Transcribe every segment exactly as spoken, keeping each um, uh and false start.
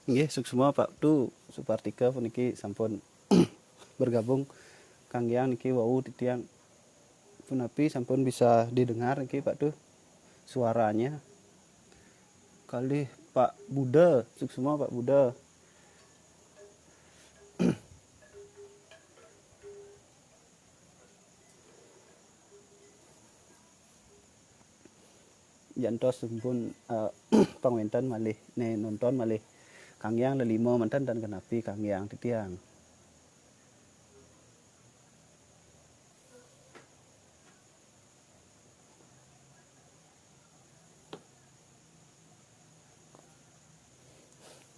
Inggih, suksma Pak Tu Supartika puniki sampun bergabung. Kanggiang niki wau titiang punapi sampun bisa didengar niki Pak Tu suaranya. Kalih Pak Buda, suksma Pak Buda. Jantos sampun, eh, pangwénten malih, né nonton malih. Kanggiang lelima manten tan kenapi kanggiang titiang.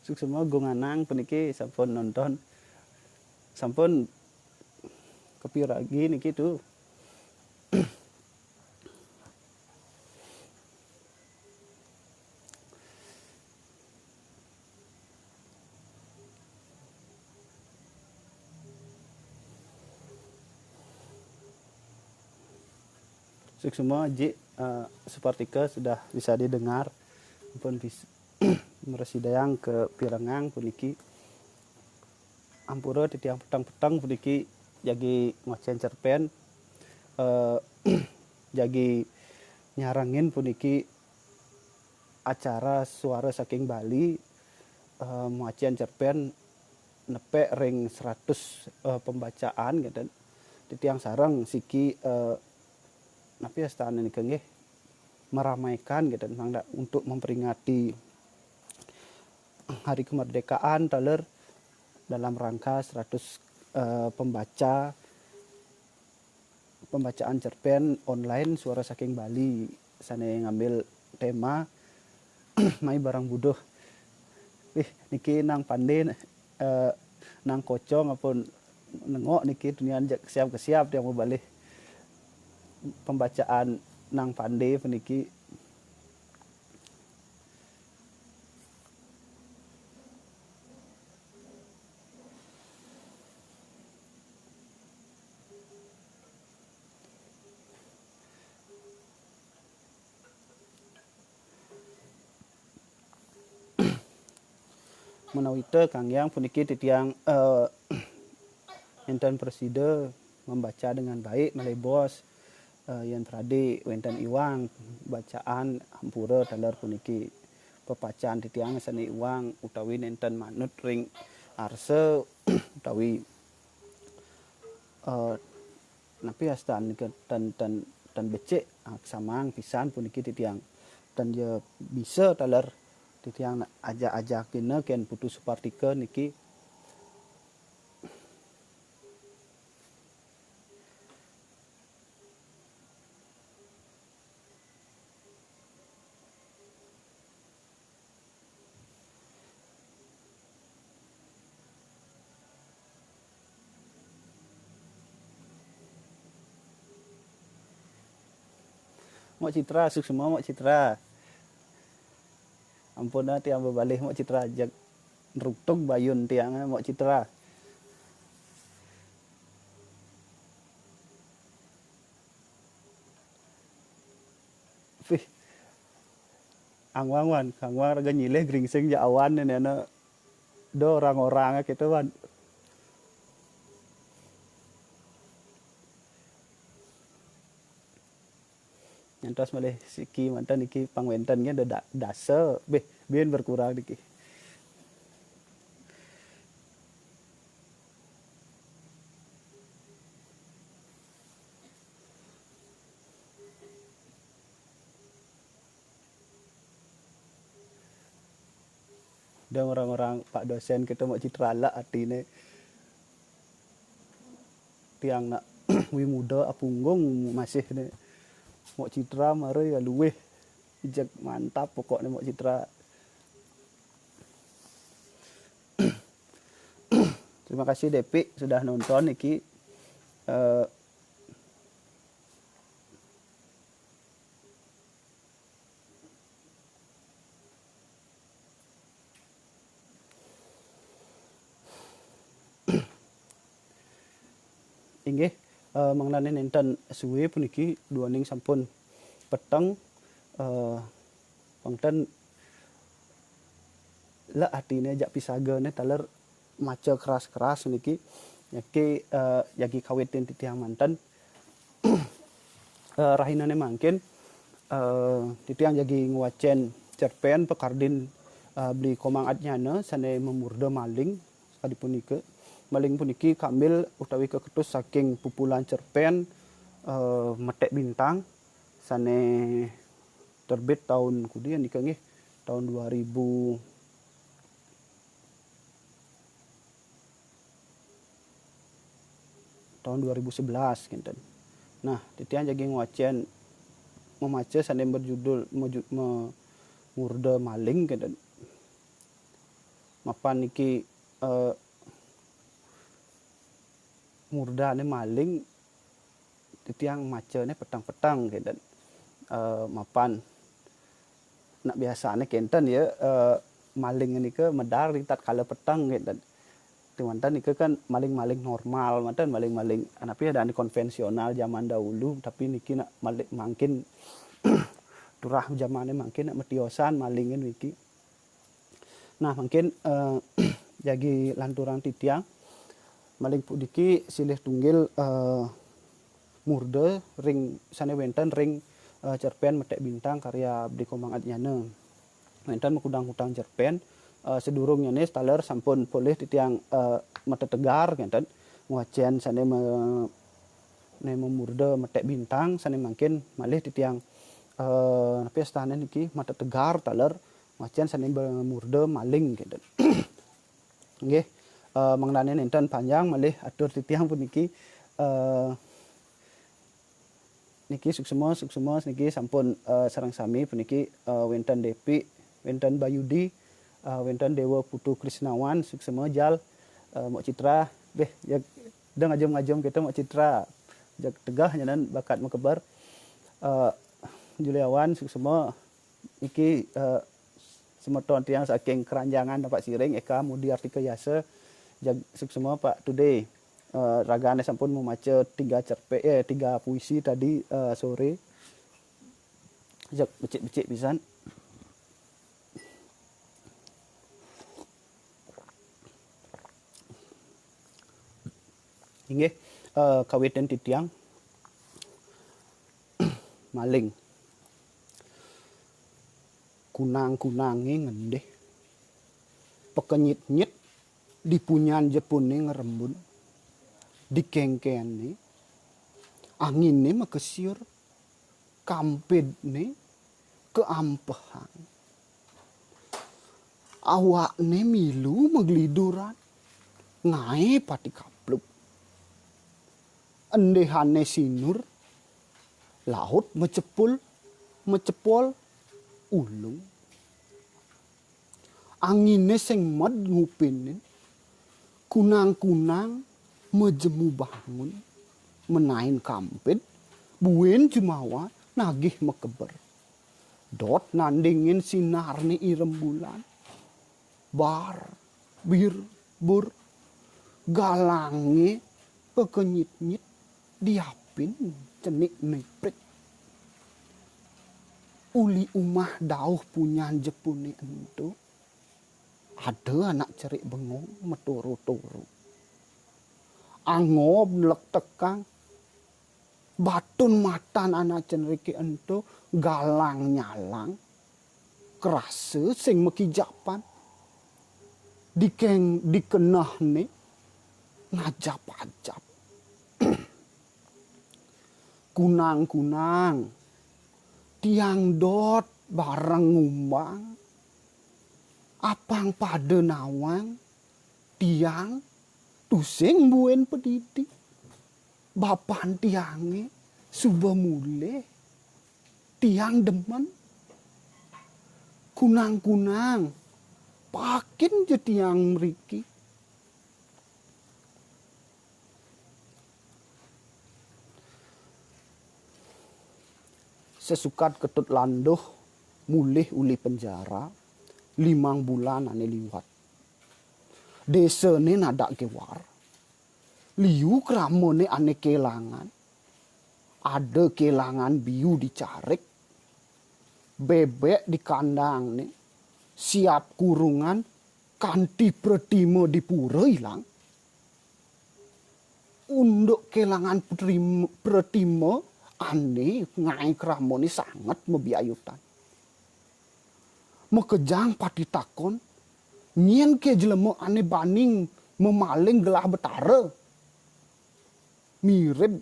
Suksma Gung Anang puniki sampun nonton, sampun kepiragi niki Tu. Suksma Ji, eh, Supartika sudah bisa didengar. Ampun bis-, mresidayang kapirengang puniki. Ampura titiang peteng-peteng puniki jagi ngocén cerpén, eh, jagi nyarengin puniki acara Suara Saking Bali, eh, ngocén cerpén nepek ring seratus, eh, pembacaan gitu. Titiang sareng siki, eh, napi astana nika nggih, meramaikan gitu, mangda untuk memperingati Hari Kemerdekaan taler dalam rangka seratus, eh, pembaca, pembacaan cerpén online Suara Saking Bali sané ngambil tema Mai Barang Buduh. Ih, niki nang pandé, eh, nang kocong ampun nengok niki tunian jak kesiap-kesiap tiang mabalih pembacaan nang pandé puniki. Menawita kanggiang puniki titiang, eh, nénten prasida membaca dengan baik malih bos, eh, yén prade wénten iwang bacaan ampura taler puniki pepacan titiang sané iwang utawi nénten manut ring arsa utawi, eh, napi astan nika tan, tan, tan becik, ah, samang pisan puniki titiang. Tan ja bisa taler titiang na-, ajak-ajakin kén Putu Supartika niki. Mok Citra, suksma Mok Citra. Ampun, ah, tiang bebalih Mok Citra, jag rutug bayun tiang, ah, Mok Citra. Pih. Angwang wan, angwang raga nyilih gringsing ja awan né, né, né. Do orang-orang kita wan. Nyantos malih siki manten iki pangwénten nggih da-, dasa, bih, bin berkurang niki. Dan orang-orang Pak dosen kita Mok Citra lah atiné. Tiang nak wi muda apunggung masih né. Mok Citra mara ya luwih. Ijek mantap pokoknya Mok Citra. Terima kasih Depik sudah nonton niki. Eh, Inggih, eh, mangdané nénten sué puniki duaning sampun peteng, eh, wénten Lek atine jak pisagane taler maca keras-keras niki. Jagi, eh, jagi kawitin titiang manten. Eh, rahinane mangkin, eh, titiang jagi ngwacen cerpen pakardin, eh, Beli Komang Adnyana sane mamurda maling. Adipunika, maling puniki kambil utawi kaketus saking pupulan cerpen, eh, Metek Bintang sane terbit taun kudi nika nggih, taun dua ribu, taun dua ribu sebelas kinten. Nah, titiang jagi ngwacen, memaca sane berjudul meju-, me-, Murda Maling kinten. Mapan niki, eh, murdane maling, titiang macane peteng-peteng kinten. Eh, mapan nak biasane kenten ya, eh, maling nika medal ring tatkala peteng kinten. Timanten nika kan maling-maling normal, manten maling-maling anapi ada ane konvensional zaman dahulu, tapi niki nak maling mangkin turah zamane mangkin nak metiosan malinge niki. Nah, mangkin, eh, jagi lanturang titiang, maling puniki silih tunggil, eh, murda ring sane wenten ring, eh, cerpen Metek Bintang karya Beli Komang Adnyana. Wenten makudang-kudang cerpen, eh, sadurungnyane taler sampun polih titiang, eh, matetegar ngenten ngwacen sane me-, ne mamurda Metek Bintang sane mangkin malih titiang, eh, napi astane niki matetegar taler ngwacen sane mamurda maling kinten. Nggih, eh, mangdane nenten panjang malih atur titiang puniki, eh, niki suksma, suksma niki sampun, eh, sareng sami puniki, eh, wenten Depi, wenten Bayudi, eh, wenten Dewa Putu Krisnawan, suksma jal, eh, Mok Citra, beh, ya, dah ngajum-ngajum kita Mok Citra. Jak tegah nyanan bakat makeber. Eh, Juliawan, suksma, iki, eh, semeton tiang saking Keranjangan Tampaksiring, Eka Mudi Artika Yasa, jag-, suksma Pak Tude. Eh, ragane sampun memaca tiga cerpe-, eh, tiga puisi tadi, eh, sore. Jak becik-becik pisan. Inggih, eh, kawitin titiang maling. Kunang-kunange ngendih. Pekenyit-nyit di punyan jepune ngerembun. Di kengkene angine makesiur. Kampidne kaampehang. Awakne milu magliduran, ngae pati kapluk. Endihane sinur, laut macepul, macepol, ulung. Angine sing med ngupinin, kunang-kunang majemu bangun, menain kampid, buin jumawa nagih makeber. Dot nandingin sinarne i rembulan. Bar, bir, bur, galange pekenyit-nyit diapin cenik niprit. Uli umah dauh punyan jepune ento, ada anak cerik bengong maturu-turu. Angob nelek tekang, batun matan anak cenrike ento galang-nyalang, krasa sing makijapan. Dikeng-, dikenehne ngajap-ajap. Kunang-kunang, tiang dot bareng ngumbang, apang pada nawang, tiang tusing buin padidi. Bapan tiange suba mulih, tiang demen. Kunang-kunang, pakin ja tiang mriki. Sesukat Ketut Landuh mulih uli penjara, limang bulan ane liwat. Desane nadak gewar. Liu kramane ane kelangan. Ada kelangan biu dicarik. Bebek di kandangne. Siap kurungan Kanti pratima di pura ilang, unduk kelangan pratima, pratima ané ngaé kramané sanget mabiayutan. Makejang pati takon, nyén ké jelema ané bani mamaling gelah Betara? Mirib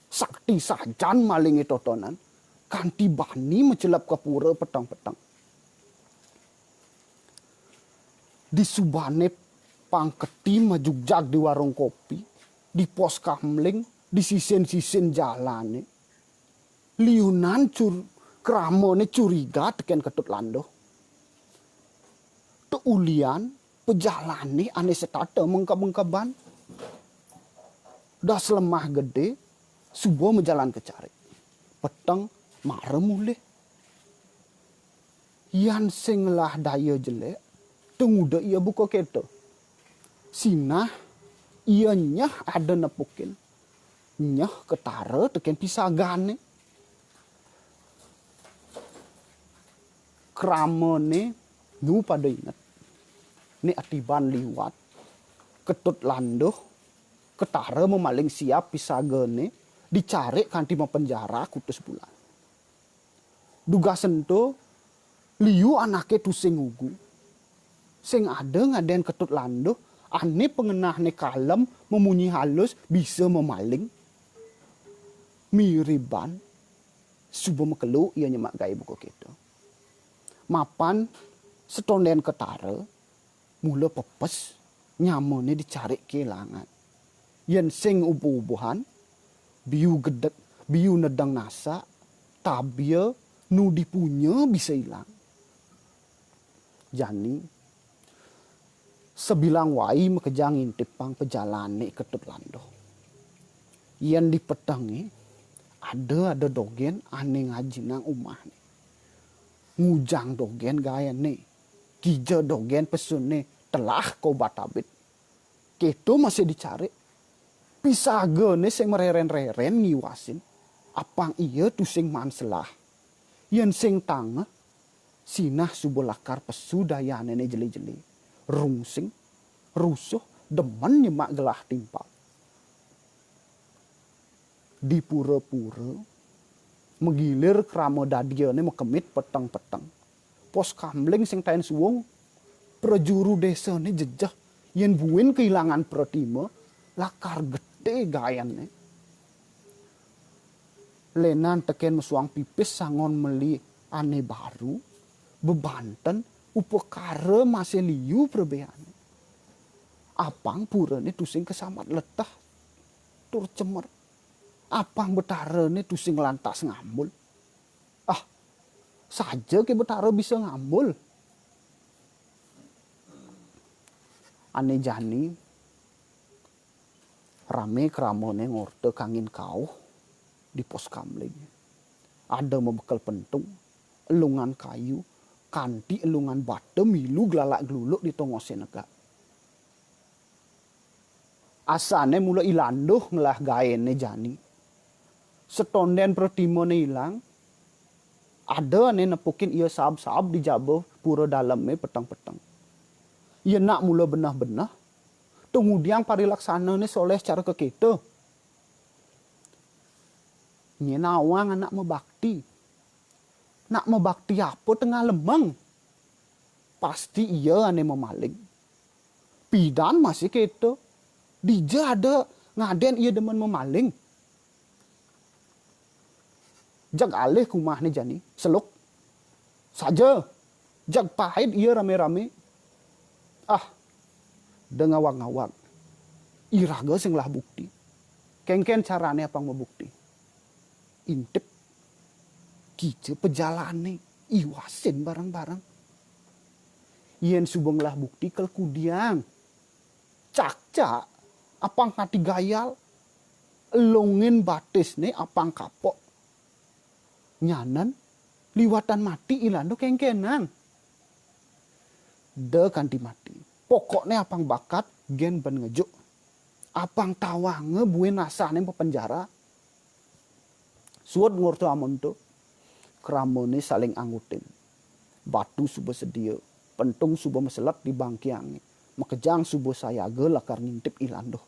sakti sajan malingé totonan, kanti bani macelep ka pura peteng-peteng. Disubané pangketi majugjag di warung kopi, di pos kamling, di sisin-sisin jalané. Liunan cur-, kramané curiga tekén Ketut Landuh. Teulian pejalané ané setata mengkeb-mengkeban. Das lemah gedé, suba majalan ka carik. Peteng mara mulih. Yan sing ngelah daya jelék, teu nguda ia buka kéto. Sinah ia nyeh ada nepukin. Nyeh ketara tekén pisagané. Kramané nu pada inget. Né atiban liwat Ketut Landuh, ketara mamaling siap pisagané, dicarik kanti mapenjara kutus bulan. Dugas ento, liu anaké tusing ngugu. Sing ada ngadén Ketut Landuh, ané pangenahné kalem, mamunyi halus, bisa mamaling. Miriban, suba makelo ia nyemak gaé buka kéto. Mapan setondén ketara, mula pepes, nyamané dicarik kélangan. Yén sing ubuh-ubuhan, biu gedeg, biu nedeng nasak, tabia, nu dipunya bisa ilang. Jani, sabilang wai makejang ngintipang pejalané Ketut Landuh. Yén di petengé, ada-ada dogén ané ngajinang umahné. Ngujang dogén gaéné, kija dogén pesuné, telah kobat abit. Kéto masih dicarik. Pisagané sing marérén-rérén ngiwasin. Apang ia tusing maan selah. Yén sing tangeh, sinah suba lakar pesu dayané né jeli-jeli. Rungsing, rusuh, demen nyemak gelah timpal. Di pura-pura, magilir krama dadiané makemit peteng-peteng. Pos kamling sing taén suwung, prajuru désané jejeh, yén buin kailangan pratima, lakar getih gaéné. Lénan tekén mesuang pipis sangon meli ané baru, bebanten, upakara masih liu prabéané. Apang purané tusing kasambat leteh tur cemer. Apang betarané tusing lantas ngambul. Ah, saja ké betara bisa ngambul. Ané jani, ramé kramané ngorta kangin kauh di pos kamling. Ada mabekel pentung, elungan kayu, kanti elungan bata milu glalak-gluluk di tongosé negak. Asané mula I Landuh ngelah gaéné jani. Setondén pratimané ilang, ada ané nepukin ia saab-saab di jaba pura dalemé peteng-peteng. Ia nak mula beneh-beneh, tur ngudiang parilaksanané soléh cara kakéto. Nyén nawang anak mabakti. Nak mabakti apa tengah lemeng? Pasti ia ané mamaling. Pidan masih kéto. Dija ada ngadén ia demen mamaling. Jag alih ka umahné jani, seluk. Saja, jag pait ia ramé-ramé. Ah, da ngawag-ngawag. Iraga sing ngelah bukti. Kénkén carané apang mabukti? Intip. Kija pejalané, iwasin bareng-bareng. Yén suba ngelah bukti kal kudiang. Cakcak, apang kanti gayal. Elungin batisné apang kapok. Nyanan, liwatan mati I Landuh kéngkénan. Da kanti mati. Pokokné apang bakat gén ban ngejuk. Apang tawanga buin asané mapenjara. Suud ngorta amonto, kramané saling anggutin. Batu suba sedia, Pentung suba maselet di bangkiange. Makejang suba sayaga lakar ngintip I Landuh.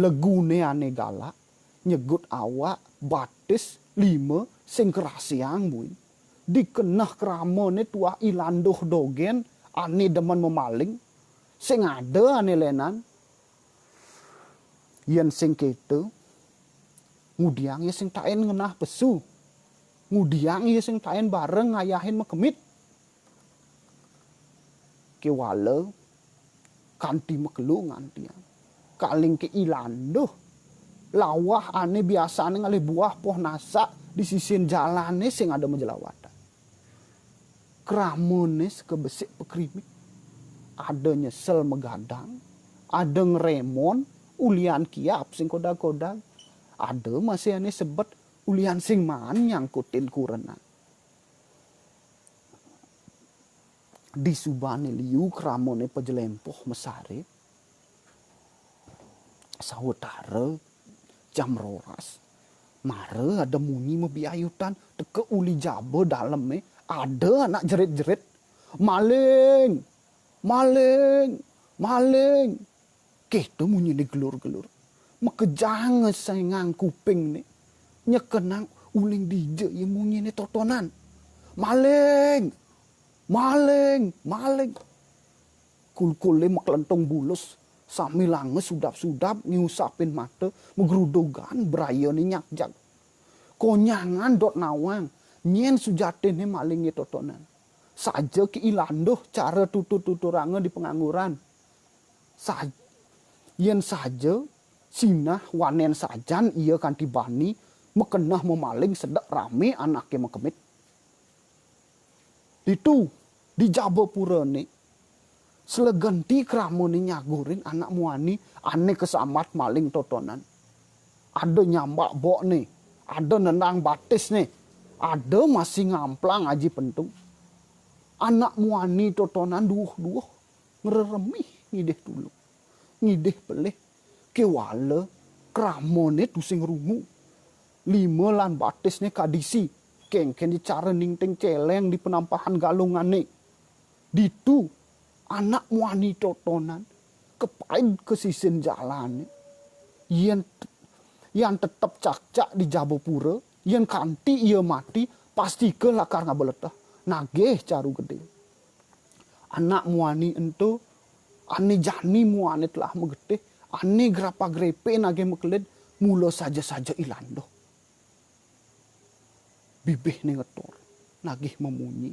Legune ane galak, nyegut awak, batis, lima, sing kerasiang buin. Dikeneh kramane tuah I Landuh dogen, ane demen memaling, sing ada ane lenan. Yen sing keto, ngudiang ia sing taen ngenah pesu. Ngudiang ia sing taen bareng ngayahin makemit. Kewala kanti makelo ngantiang. Kaling ke I Landuh. Lawah ane biasane ngalih buah poh nasak di sisin jalane sing ada majelawatan. Kramane seka besik pakrimik. Ada nyesel magadang, ada ngremon, ulian kiap sing kodag-kodag. Ada masih ane sebet ulian sing maan nyangkutin kurenan. Disubane liu kramane pajelempoh masare. Sawetara jam roras, mara ada munyi mabiayutan teka uli jaba daleme, ada anak jerit-jerit, "Maling! Maling! Maling!" Keto munyine gelur-gelur. Makejang ngesengang kupingne. Nyekenang uling dija ia munyine totonan. "Maling! Maling! Maling!" Kulkule maklentung bulus, sami langes sudap-sudap ngiusapin mata, magrudugan brayane nyakjak. Konyangan dot nawang, nyen sujatine malinge totonan. Saja ke I Landuh cara tutur-tuturanga di pangangguran. Sa-, yen saja sinah wanen sajan ia kanti bani makeneh mamaling sedek rame anake makemit. Ditu, di jaba purane, slegenti kramane nyagurin anak muani ane kasambat maling totonan. Ada nyambak bokne, ada nendang batisne, ada masih ngamplang aji pentung. Anak muani totonan duwuh-duwuh ngreremih ngidih tulung, ngidih pelih. Kewala kramane tusing rungu. Lima lan batisne kadisi, kengken cara ningting celeng di penampahan galungane. Ditu, anak muani totonan kepaid ke sisin jalane. Yen, yan tetep cakcak di jaba pura, yen kanti ia mati, pastika lakar ngaba leteh. Nagih caru gede. Anak muani ento, ane jani muane telah magetih, ane grapa-grepe nagih makelid, mula saja-saja I Landuh. Bibihne ngetor, nagih mamunyi,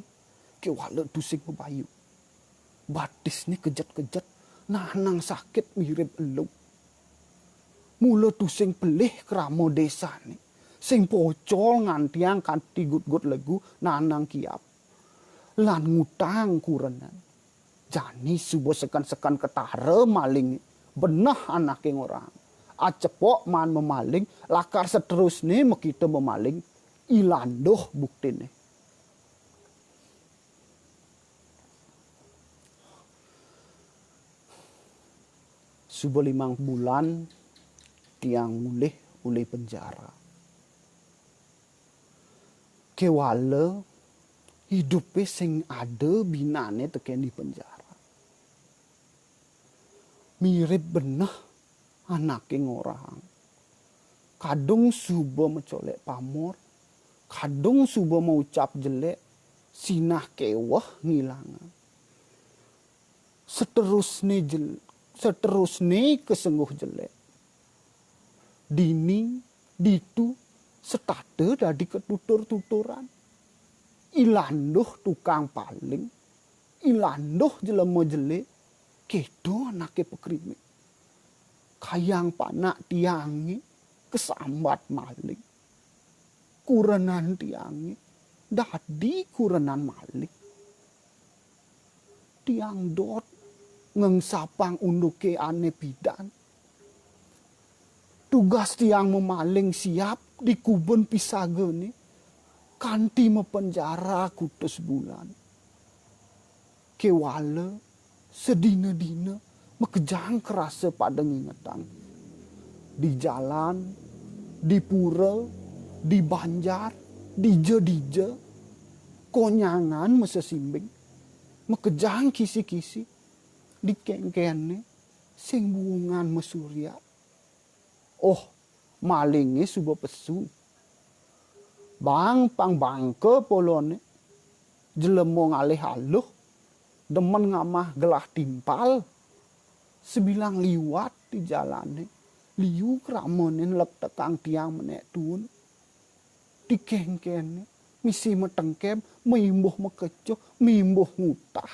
kewala tusing mabayu. Batisne kejet-kejet, nahnang sakit mirib elu. Mula tusing pelih krama desane, sing pocol ngantiang kanti gut-gut legu nahnang kiap. Lan ngutang kurenan. Jani suba seken-seken ketara maling beneh anake ngorahang. Acepok maan mamaling, lakar seterusne makita mamaling, I Landuh buktine. Suba limang bulan tiang mulih uli penjara. Kewala idupe sing ada binane teken di penjara. Mirib beneh anake ngorahang. Kadung suba macolek pamor, kadung suba maucap jelek, sinah keweh ngilangang. Seterusne jel-, seterusne kesengguh jelek. Dini, ditu, setata dadi ketutur-tuturan. I Landuh tukang paling, I Landuh jelema jelek, keto anake pakrimik. Kayang panak tiange kesambat maling. Kurenan tiange dadi kurenan maling. Tiang dot ngengsapang unduke ane pidan. Tugas tiang mamaling siap di kuben pisagane kanti mapenjara kutus bulan. Kewala sedina-dina makejang kerasa pada ngingetang. Di jalan, di pura, di banjar, dija-dija, konyangan masesimbing. Makejang kisi-kisi, dikéngkéné sing buungan masurya. Oh, malingé suba pesu. Bang pang bangka poloné, jelema ngalih aluh, demen ngamah gelah timpal. Sabilang liwat di jalané, liu kramané nlektekang tiang menék tuun. Dikéngkéné misi matengkeb, maimbuh makecuh, maimbuh ngutah.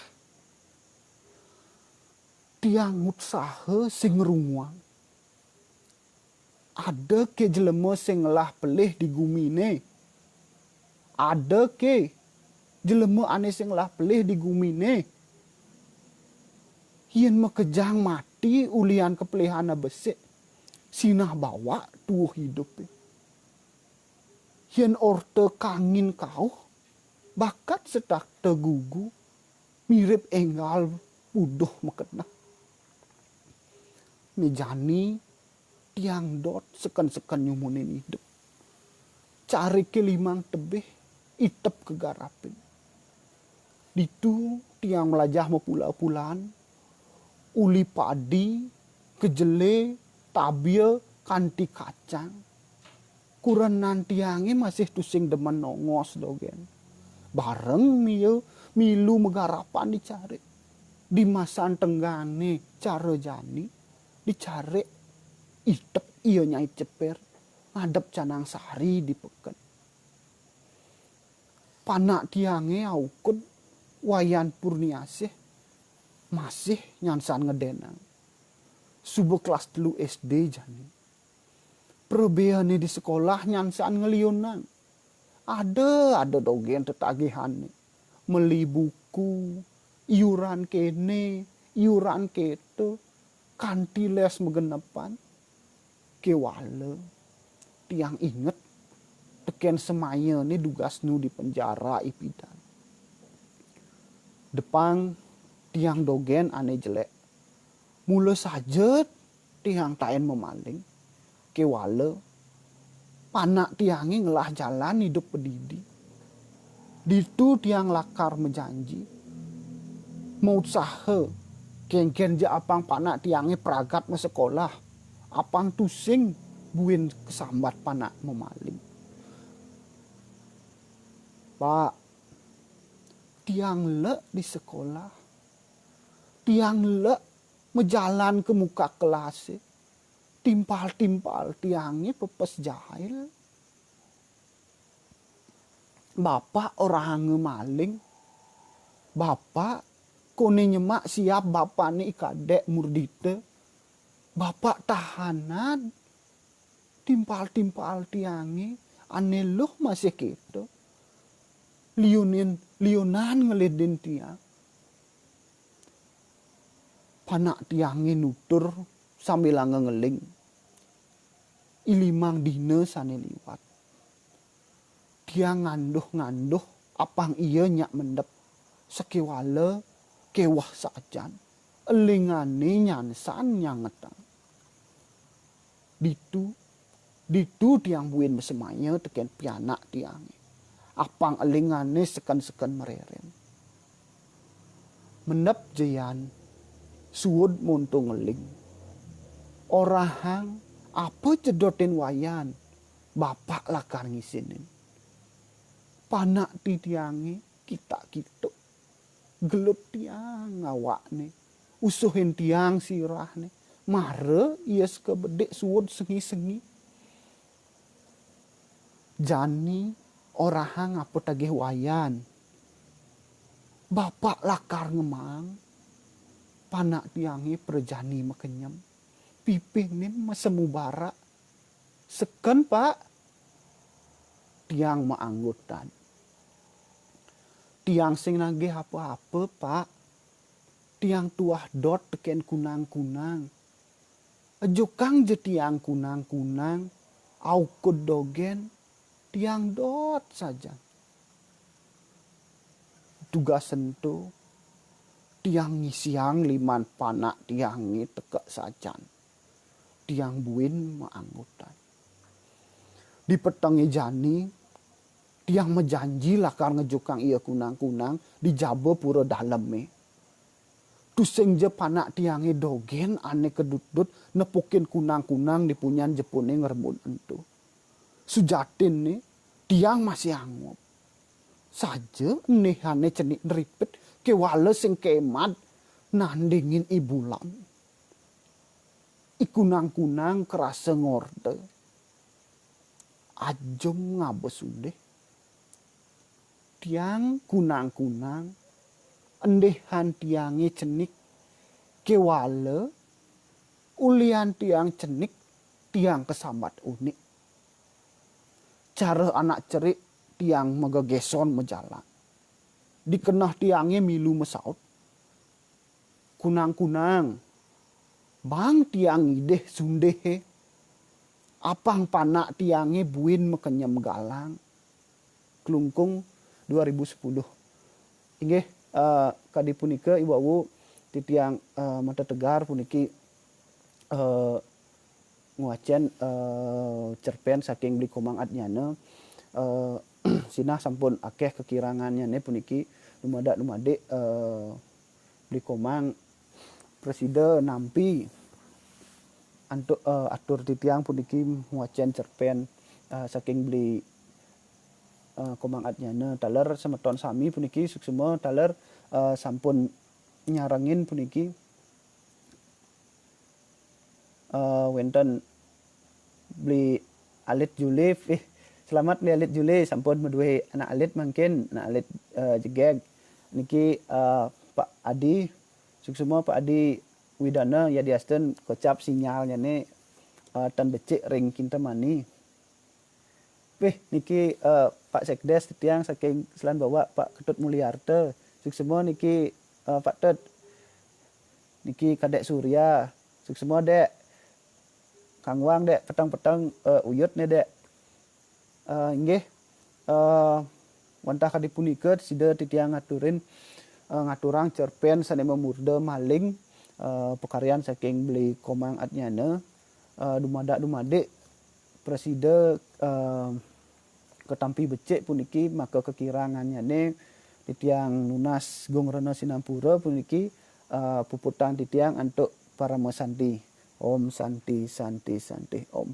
Tiang utsaha sing ngrunguang. Ada ké jelema sing ngelah pelih di guminé? Ada ké jelema ané sing ngelah pelih di guminé? Yén makejang mati ulihan kapelihan besik, sinah bawak tuuh idupé. Yén orta kangin kauh, bakat setakta gugu, mirib énggal puduh makeneh. Né jani tiang dot seken-seken nyumunin idup. Cariké limang tebih, itep kagarapin. Ditu tiang mlajah mapula-pulaan, uli padi, kejelé, tabia, kanti kacang. Kurenan tiangé masih tusing demen nongos dogén. Bareng mia milu magarapan dicarik. Dimasan tenggané cara jani, dicarik itep ia nyai ceper, ngadep Canang Sari di peken. Panak tiangé aukud Wayan Purniasih masih nyansan ngedénang. Suba kelas telu S D jani. Prabéané di sekolah nyansan ngeliunang. Ada, ada dogén tetagihané. Meli buku, iuran kéné, iuran kéto, kanti les magenepan. Kéwala, tiang inget tekén semayané dugas nu di penjara ipidan. Depang tiang dogén ané jelék. Mula saja tiang taén mamaling, kéwala panak tiangé ngelah jalan idup padidi. Ditu tiang lakar majanji, mautsaha, kénkén ja apang panak tiangé pragat masekolah, apang tusing buin kasambat panak mamaling. Pak, tiang lek di sekolah, tiang lek majalan ka muka kelasé, timpal-timpal tiangé pepes jail. Bapak orahanga maling. Bapak koné nyemak siap bapané I Kadék Murdita. Bapak tahanan. Timpal-timpal tiangé ané luh masih kéto. Liunin, liunan ngelidin tiang. Panak tiangé nutur sambilanga ngeling. I limang dina sané liwat. Tiang nganduh-nganduh apang ia nyak mendep. Sakéwala kéweh sajan. Elingané nyansan nyangetang. Ditu, ditu tiang buin masemaya tekén pianak tiangé. Apang elingané seken-seken mareren. Mendep ja yan, suud monto ngeling. Orahang apa jedotin Wayan, bapak lakar ngisinin. Panak ti tiangé kitak-kituk. Gelut tiang awakné. Usuhin tiang sirahné. Mara ia seka bedik suud sengi-sengi. Jani orahang apa tagih Wayan. Bapak lakar ngemaang. Panak tiangé prajani makenyem. Pipihné masemu barak. Seken, Pak. Tiang maanggutan. Tiang sing nagih apa-apa, Pak. Tiang tuah dot tekén kunang-kunang. Ejukang ja tiang kunang-kunang, aukud dogén, tiang dot sajan. Dugas ento, tiang ngisiang liman panak tiangé teka sajan. Tiang buin maanggutan. Di petengé jani, Tiang majanji lakar ngejukang ia kunang-kunang di jaba pura daleme. Tusing ja panak tiange dogen ane kedutdut nepukin kunang-kunang di punyan jepune ngrebun entu. Sujatinne, tiang masih angob. Saja enihane cenik nripit kewala sing kemat nandingin I Bulan. I kunang-kunang krasa ngorta. Ajum ngaba sudih. Tiang kunang-kunang, endihan tiange cenik, kewala ulian tiang cenik, tiang kasambat unik. Cara anak cerik tiang magegeson majalan. Dikeneh tiange milu masaut. Kunang-kunang, bang tiang ngidih sundihe, apang panak tiange buin makenyem galang. Klungkung dua ribu sepuluh. Inggih, eh, kadi punika ibu awu titiang, eh, matetegar puniki, eh, ngwacen, eh, cerpen saking Beli Komang Adnyana, eh, sinah sampun akeh kakirangannyane puniki dumadak dumadik, eh, Beli Komang prasida nampi antuk, eh, atur titiang puniki ngwacen cerpen, eh, saking Beli, eh, Komang Adnyana. Taler semeton sami puniki suksma taler, eh, sampun nyarengin puniki, eh, wenten Beli Alit Julif. Eh, selamat Beli Alit Julif, sampun madue anak alit mangkin, anak alit, eh, jegeg. Niki, eh, Pak Adi, suksma Pak Adi Widana, yadiastun kocap sinyalnyane, eh, tan becik ring Kintamani. Wih, niki, eh, Pak Sekdes titiang saking Selan Bawak, Pak Ketut Mulyarta. Suksma niki, eh, Pak Tut. Niki Kadek Surya. Suksma, Dek. Kangwang, Dek. Peteng-peteng, eh, uyut ne, Dek. Eh, inggih. Eh, wantah kadi punika sida titiang ngaturin, eh, ngaturang cerpen sane mamurda Maling, eh, pakaryan saking Beli Komang Adnyana. Eh, dumadak dumadik prasida, eh, katampi becik puniki, maka kakirangannyane titiang nunas gung rena sinampura puniki, eh, puputang titiang antuk parama santi. Om Santi, Santi, Santi, Om.